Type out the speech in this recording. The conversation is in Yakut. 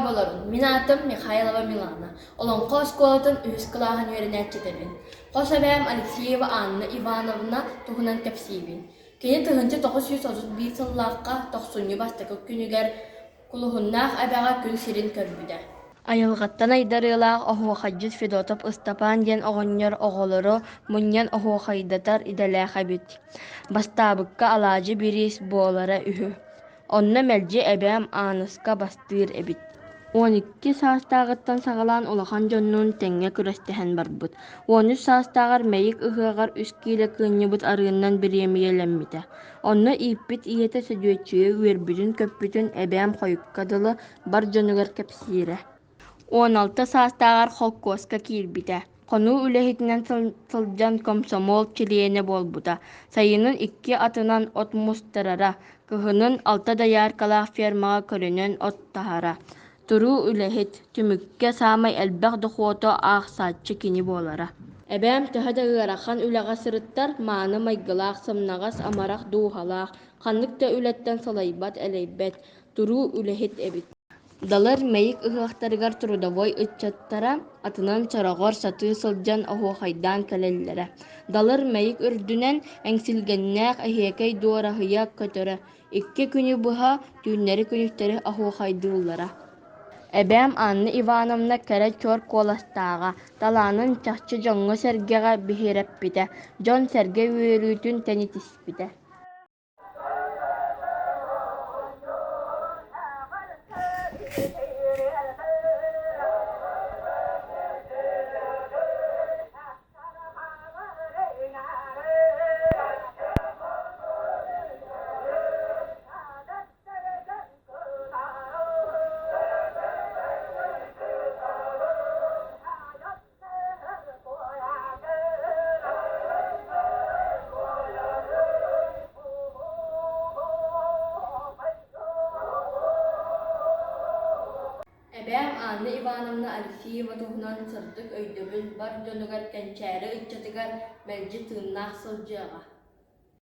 Дорооболорун, мин аатым Михайлова Милана, Олоҥхо оскуолатын үһүс кылааһын үөрэнээччитэбин. Хос эбээм Алексеева Анна Ивановна туһунан кэпсиибин. Кини 1931 сыллаахха тохсунньу бастакы күнүгэр Кулуһуннаах эбэҕэ күн сирин көрбүтэ. Айылҕаттан айдарыылаах оһуохайдьыт Федотов Ыстапаан диэн оҕонньор оҕолору мунньан оһуохайдатар идэлээх эбит. Бастаабыкка алаадьы бириис буолара үһү. Онно мэлдьи эбээм Ааныска бастыыр эбит. 12 саастааҕыттан саҕалаан улахан дьоннуун тэҥҥэ күрэстэһэн барбыт. 13 саастааҕар Мэйик ыһыаҕар үс киилэ кыынньыбыт арыыннан бириэмийэлэммитэ. Онно ииппит ийэтэ Сөдүөччүйэ үөрбүтүн-көппүтүн эбээм хойукка дылы бар дьонугар кэпсиирэ. 16 саастааҕар холкуоска киирбитэ. Хонуу үлэһитинэн сылдьан комсомол чилиэнэ буолбута. Сайынын икки атынан от мустарара, кыһынын алта дояркалаах фермаҕа көлөнөн от таһара. Туруу үлэһит, түмүккэ саамай элбэх дохуоту аахсааччы кини буолара. Эбээм төһө да ыарахан үлэҕэ сырыттар, мааны майгылаах, сымнаҕас, амарах дууһалаах, ханнык да үлэттэн салайбат-элэйбэт, туруу үлэһит эбит. Далыр Мэйик ыһыахтарыгар трудовой ыччаттара атынан чороҕор сатыы сылдьан оһуохайдаан кэлэллэрэ. Далыр Мэйик үрдүнэн эҥсилгэннээх эһиэкэй дуораһыйа көтөрө, икки күнү быһа түүннэри-күнүстэри оһуохайдыыллара. Эбээм Анна Ивановна кэрэ чуор куоластааҕа, талаанын чахчы дьоҥҥо-сэргэҕэ биһирэппитэ, дьон-сэргэ үөрүүтүн тэнитиспитэ. Эбээм Анна Ивановна Алексеева туһунан сырдык өйдөбүл бар дьонугар кэнчээри ыччатыгар мэлдьи тыыннаах сылдьыаҕа.